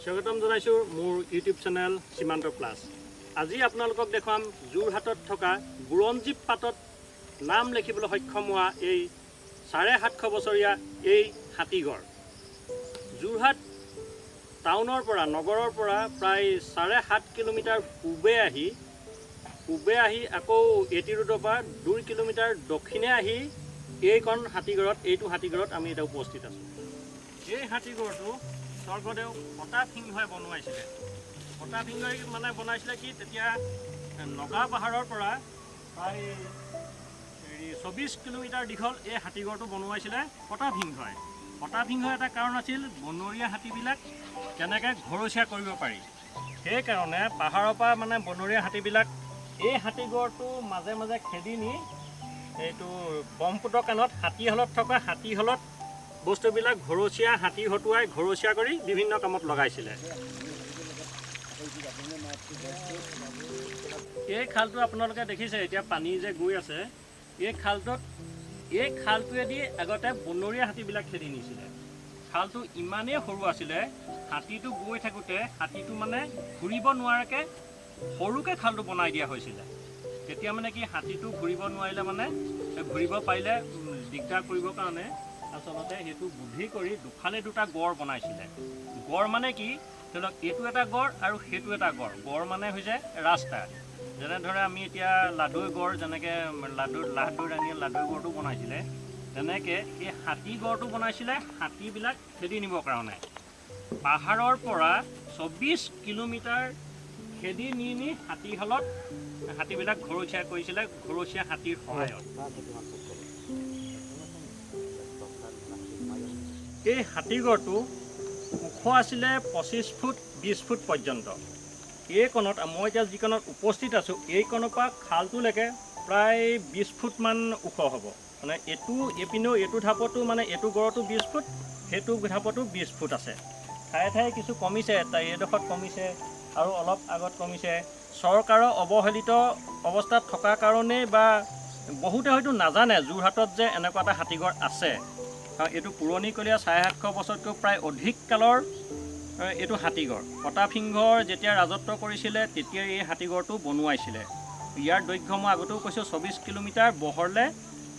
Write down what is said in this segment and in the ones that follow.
স্বাগতম জনাইছোঁ মোৰ ইউটিউব চেনেল সীমান্ত প্লাছ। আজি আপোনালোকক দেখুৱাম যোৰহাটত থকা বুৰঞ্জী পাতত নাম লিখিবলৈ সক্ষম হোৱা এই 750 বছৰীয়া এই হাতীগড়। যোৰহাট টাউনৰ পৰা, নগৰৰ পৰা প্ৰায় 7.5 কিলোমিটাৰ পূবে আহি আকৌ এটি ৰোডৰ পৰা 2 কিলোমিটাৰ দক্ষিণে আহি এইকণ হাতীগড়ত, এইটো হাতীগড়ত আমি এতিয়া উপস্থিত আছোঁ। এই হাতীগড়টো স্বৰ্গদেউ প্ৰতাপ সিংহই বনোৱাইছিলে। প্ৰতাপ সিংহই মানে বনাইছিলে কি, তেতিয়া নগা পাহাৰৰ পৰা প্ৰায় 24 কিলোমিটাৰ দীঘল এই হাতীগড়টো বনোৱাইছিলে প্ৰতাপ সিংহই। প্ৰতাপ সিংহৰ এটা কাৰণ আছিল বনৰীয়া হাতীবিলাক কেনেকৈ ঘৰচীয়া কৰিব পাৰি, সেইকাৰণে পাহাৰৰ পৰা মানে বনৰীয়া হাতীবিলাক এই হাতীগড়টো মাজে মাজে খেদি নি এইটো ব্ৰহ্মপুত্ৰ কাণত হাতীশালত থকা হাতীশালত বস্তুবিলাক ঘৰচীয়া হাতী হতুৱাই ঘৰচীয়া কৰি বিভিন্ন কামত লগাইছিলে। এই খালটো আপোনালোকে দেখিছে এতিয়া পানী যে গৈ আছে, এই খালটোত, এই খালটোৱেদি আগতে বনৰীয়া হাতীবিলাক খেদি নিছিলে। খালটো ইমানেই সৰু আছিলে, হাতীটো গৈ থাকোঁতে হাতীটো মানে ঘূৰিব নোৱাৰাকৈ সৰুকৈ খালটো বনাই দিয়া হৈছিলে। তেতিয়া মানে কি, হাতীটো ঘূৰিব নোৱাৰিলে মানে ঘূৰিব পাৰিলে দিগদাৰ কৰিবৰ কাৰণে আচলতে সেইটো বুদ্ধি কৰি দুফালে দুটা গড় বনাইছিলে। গড় মানে কি, ধৰি লওক এইটো এটা গড় আৰু সেইটো এটা গড়। গড় মানে হৈছে ৰাস্তা। যেনেদৰে আমি এতিয়া লাডুৰ গড়, যেনেকৈ লাহদৈ ৰাণীয়ে লাডুৰ গড়টো বনাইছিলে, তেনেকৈ এই হাতী গড়টো বনাইছিলে হাতীবিলাক খেদি নিবৰ কাৰণে। পাহাৰৰ পৰা 24 কিলোমিটাৰ খেদি নি নি হাতীশালত হাতীবিলাক ঘৰচীয়া কৰিছিলে, ঘৰচীয়া হাতীৰ সহায়ত। এই হাতীগড়টো ওখ আছিলে 25 ফুট 20 ফুট পৰ্যন্ত। এইকণত মই এতিয়া যিকণত উপস্থিত আছোঁ, এইকণৰ পৰা খালটোলৈকে প্ৰায় 20 ফুটমান ওখ হ'ব। মানে এইটো এইপিনেও এইটো ঢাপতো মানে এইটো গড়তো 20 ফুট, সেইটো ঢাপতো 20 ফুট আছে। ঠায়ে ঠায়ে কিছু কমিছে, এইডোখৰত কমিছে আৰু অলপ আগত কমিছে। চৰকাৰৰ অৱহেলিত অৱস্থাত থকাৰ কাৰণেই বা বহুতে হয়তো নাজানে যোৰহাটত যে এনেকুৱা এটা হাতীগড় আছে। কাৰণ এইটো পুৰণিকলীয়া 750 বছৰতকৈ প্ৰায় অধিক কালৰ এইটো হাতীগড়। প্ৰতাপ সিংহৰ যেতিয়া ৰাজত্ব কৰিছিলে তেতিয়া এই হাতীগড়টো বনোৱাইছিলে। ইয়াৰ দৈৰ্ঘ্য মই আগতেও কৈছোঁ 24 কিলোমিটাৰ, বহলে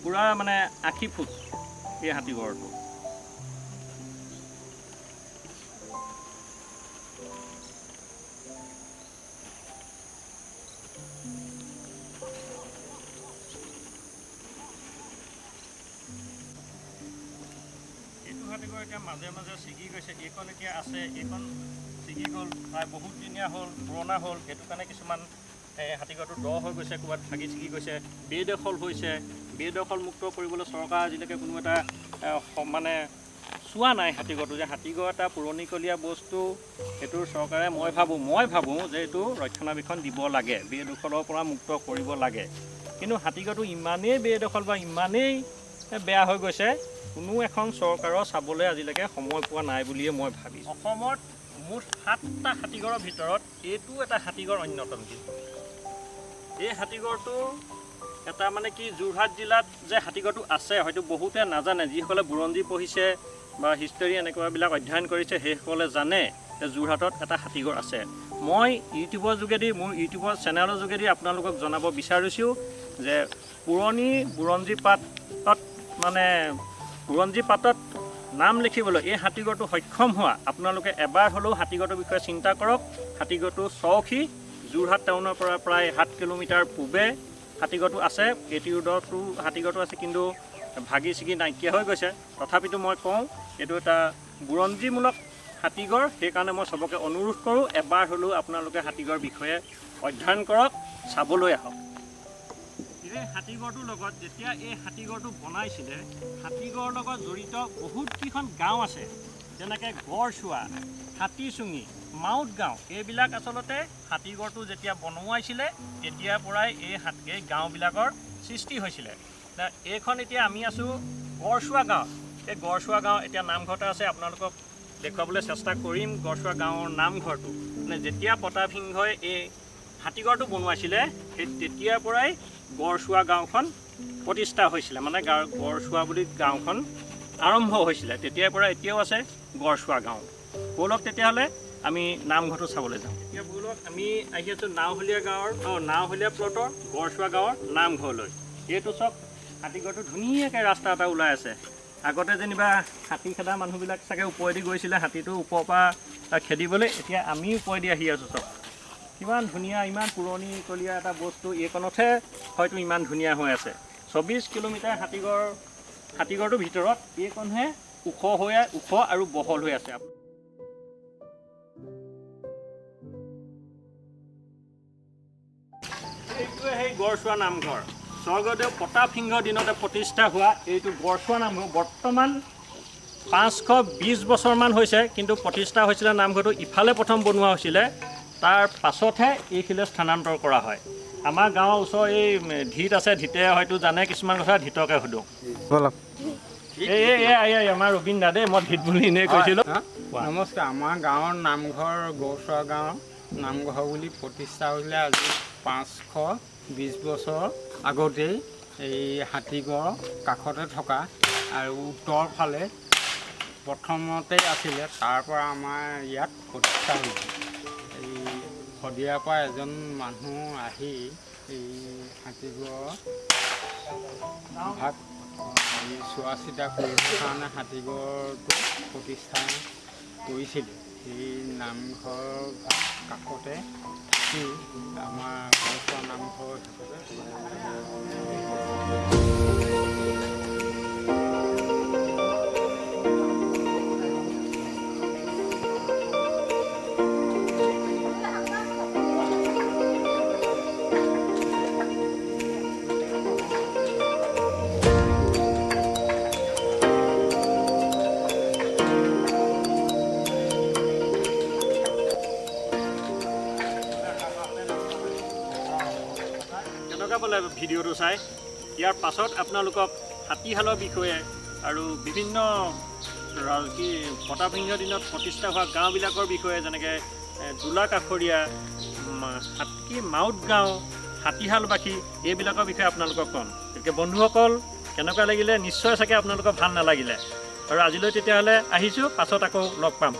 পূৰা মানে 80 ফুট এই হাতীগড়টো। এইটো হাতীগড় এতিয়া মাজে মাজে ছিগি গৈছে। এইখন এতিয়া আছে, এইখন ছিগি গ'ল, প্ৰায় বহুত দিনীয়া হ'ল, পুৰণা হ'ল। সেইটো কাৰণে কিছুমান হাতীগড়টো দ হৈ গৈছে, ক'ৰবাত ভাগি ছিগি গৈছে, বেদখল হৈছে। বেদখল মুক্ত কৰিবলৈ চৰকাৰ আজিলৈকে কোনো এটা মানে চোৱা নাই হাতীগড়টো, যে হাতীগড় এটা পুৰণিকলীয়া বস্তু, সেইটো চৰকাৰে মই ভাবোঁ যে এইটো ৰক্ষণাবেক্ষণ দিব লাগে, বেদখলৰ পৰা মুক্ত কৰিব লাগে। কিন্তু হাতীগড়টো ইমানেই বেদখল বা ইমানেই বেয়া হৈ গৈছে, কোনো এখন চৰকাৰৰ চাবলৈ আজিলৈকে সময় পোৱা নাই বুলিয়ে মই ভাবিছোঁ। অসমত মুঠ 7টা হাতীগড়ৰ ভিতৰত এইটো এটা হাতীগড় অন্যতম। কিন্তু এই হাতীগড়টো এটা মানে কি, যোৰহাট জিলাত যে হাতীগড়টো আছে হয়তো বহুতে নাজানে। যিসকলে বুৰঞ্জী পঢ়িছে বা হিষ্টৰী এনেকুৱাবিলাক অধ্যয়ন কৰিছে সেইসকলে জানে যে যোৰহাটত এটা হাতীগড় আছে। মই ইউটিউবৰ যোগেদি, মোৰ ইউটিউবৰ চেনেলৰ যোগেদি আপোনালোকক জনাব বিচাৰিছোঁ যে পুৰণি বুৰঞ্জী পাতত মানে বুৰঞ্জী পাতত নাম লিখিবলৈ এই হাতীগড়টো সক্ষম হোৱা আপোনালোকে এবাৰ হ'লেও হাতীগড়টোৰ বিষয়ে চিন্তা কৰক। হাতীগড়টো চৌখি যোৰহাট টাউনৰ পৰা প্ৰায় 7 কিলোমিটাৰ পূবে হাতীগড়টো আছে। এটি ৰোডতো হাতীগড়টো আছে, কিন্তু ভাগি ছিগি নাইকিয়া হৈ গৈছে। তথাপিতো মই কওঁ এইটো এটা বুৰঞ্জীমূলক হাতীগড়। সেইকাৰণে মই চবকে অনুৰোধ কৰোঁ এবাৰ হ'লেও আপোনালোকে হাতীগড়ৰ বিষয়ে অধ্যয়ন কৰক, চাবলৈ আহক। এই হাতীগড়টোৰ লগত যেতিয়া এই হাতীগড়টো বনাইছিলে, হাতীগড়ৰ লগত জড়িত বহুতকেইখন গাঁও আছে, যেনেকৈ গড়চোৱা, হাতীচুঙি, মাউত গাঁও। এইবিলাক আচলতে হাতীগড়টো যেতিয়া বনোৱাইছিলে তেতিয়াৰ পৰাই এই গাঁওবিলাকৰ সৃষ্টি হৈছিলে। এইখন এতিয়া আমি আছোঁ গড়চোৱা গাঁও। এই গড়চোৱা গাঁও এতিয়া নামঘৰটা আছে, আপোনালোকক দেখুৱাবলৈ চেষ্টা কৰিম গড়চোৱা গাঁৱৰ নামঘৰটো। মানে যেতিয়া প্ৰতাপ সিংহই এই হাতীগড়টো বনোৱাইছিলে সেই তেতিয়াৰ পৰাই গড়চোৱা গাঁওখন প্ৰতিষ্ঠা হৈছিলে, মানে গড়চোৱা বুলি গাঁওখন আৰম্ভ হৈছিলে। তেতিয়াৰ পৰা এতিয়াও আছে গড়চোৱা গাঁও। ব'লক তেতিয়াহ'লে আমি নামঘৰটো চাবলৈ যাওঁ। এতিয়া ব'লক আমি আহি আছোঁ নাওহলীয়া গাঁৱৰ নাওহলীয়া প্লটৰ গড়চোৱা গাঁৱৰ নামঘৰলৈ। এইটো চাওক, হাতীগড়টো ধুনীয়াকৈ ৰাস্তা এটা ওলাই আছে। আগতে যেনিবা হাতী খেদা মানুহবিলাক চাগে ওপৰেদি গৈছিলে হাতীটো ওপৰৰ পৰা খেদিবলৈ, এতিয়া আমি ওপৰেদি আহি আছোঁ। চাওক কিমান ধুনীয়া, ইমান পুৰণিকলীয়া এটা বস্তু এইকণতহে হয়তো ইমান ধুনীয়া হৈ আছে। 24 কিলোমিটাৰ হাতীগড়টোৰ ভিতৰত এইকণহে ওখ আৰু বহল হৈ আছে। এইটোৱে সেই গড়চোৱা নামঘৰ। স্বৰ্গদেউ প্ৰতাপ সিংহৰ দিনতে প্ৰতিষ্ঠা হোৱা এইটো গড়চোৱা নামঘৰ বৰ্তমান 520 বছৰমান হৈছে, কিন্তু প্ৰতিষ্ঠা হৈছিলে নামঘৰটো ইফালে প্ৰথম বনোৱা হৈছিলে, তাৰ পাছতহে এইখিনিলৈ স্থানান্তৰ কৰা হয়। আমাৰ গাঁৱৰ ওচৰৰ এই ধীত আছে, ধীতে হয়তো জানে কিছুমান কথা, ধীতকে সোধোঁ। এই আমাৰ ৰবীন দা দেই, মই ধীত বুলি এনেই কৈছিলোঁ। নমস্কাৰ, আমাৰ গাঁৱৰ নামঘৰ গড়চোৱা গাঁৱৰ নামঘৰ বুলি প্ৰতিষ্ঠা হৈছিলে আজি 520 বছৰ আগতেই। এই হাতীগড় কাষতে থকা আৰু উত্তৰ ফালে প্ৰথমতে আছিলে, তাৰ পৰা আমাৰ ইয়াত প্ৰতিষ্ঠা হৈছিল। এই শদিয়াৰ পৰা এজন মানুহ আহি এই হাতীগড় ভাগ চোৱা চিতা কৰিবৰ কাৰণে হাতীগড়টো প্ৰতিষ্ঠা কৰিছিলে। সেই নামঘৰ কাষতে থাকি আমাৰ গড়চোৱা নামঘৰ হিচাপে। ভিডিঅ'টো চাই ইয়াৰ পাছত আপোনালোকক হাতীশালৰ বিষয়ে আৰু বিভিন্ন কি প্ৰতাপ সিংহৰ দিনত প্ৰতিষ্ঠা হোৱা গাঁওবিলাকৰ বিষয়ে, যেনেকৈ দোলা কাষৰীয়া, মাউত গাঁও, হাতীশালবাসী, এইবিলাকৰ বিষয়ে আপোনালোকক ক'ম। গতিকে বন্ধুসকল, কেনেকুৱা লাগিলে? নিশ্চয় চাগে আপোনালোকৰ ভাল নালাগিলে। আৰু আজিলৈ তেতিয়াহ'লে আহিছোঁ, পাছত আকৌ লগ পাম।